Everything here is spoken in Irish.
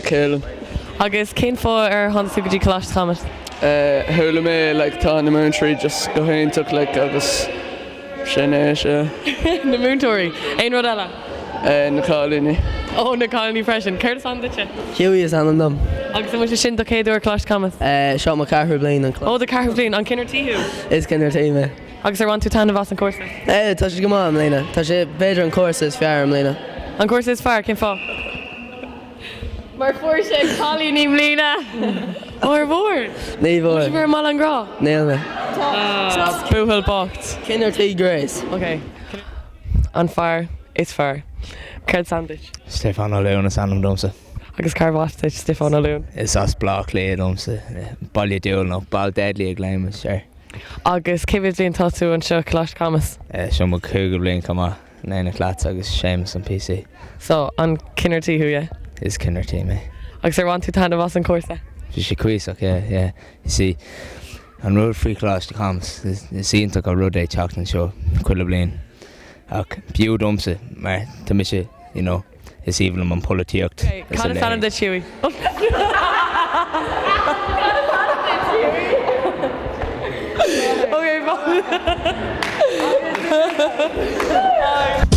Caelan. Agus cén fáth ar tháinig tú go dtí Coláiste Chamuis? Chuala mé like tá na múinteoirí just go hiontach like agus sin é sea. Na múinteoirí. Aon rud eile? Na cailíní. Ó, na cailíní freisin. Céard is ainm duitse? Hughie is ainm dom. Agus an bhfuil sé sin do chéad uair Coláiste Chamuis? Seo mo ceathrú bliain an Ó, do ceathrú bliain. An cinn ar tí thú? Is cinn ar tí mé. Agus ar bhain tú taitneamh as an cúrsa? Tá sé go maith i mbliana. Tá sé b'fhéidir an cúrsa is fearr i mbliana. An cúrsa is fearr? Cén fáth? Mar fuair sé cailín i mbliana! Ó, ar bhfuair? Ní bhfuair. Bhfuil sibh ar an mBaile an Grá? Níl mé. Buachaill bocht. Cinn ar tí Grace. Ok. An fear is fearr. Céard is ainm duit? Stiofán Ó Luain is ainm domsa. Agus cárb as duit, Stiofán Ó Luain? Is as Bleá Cliath domsa, Baile Dúill nó Baldeadly a ghlaoimis air. Agus cé mhéad bliain tá tú anseo i Coláiste Chamuis? Seo mo chúigiú bliain chomh maith, in éineacht leatsa agus Séamus an PC. So, an cinn ar tí thú, yeah? Is cinn ar tí mé. Agus ar bhain tú taitneamh as an cúrsa? Bhí sé cuíosach, yeah, yeah. You see, an rud faoi Choláiste Chamuis, is iontach an rud é teacht anseo chuile bliain. Ach b'fhiú domsa, mar tá mise, you know, Is aoibhinn liom an pholaitíocht is a Cad is ainm duit Hughie? Cad is ainm duit Hughie? Ok, bye.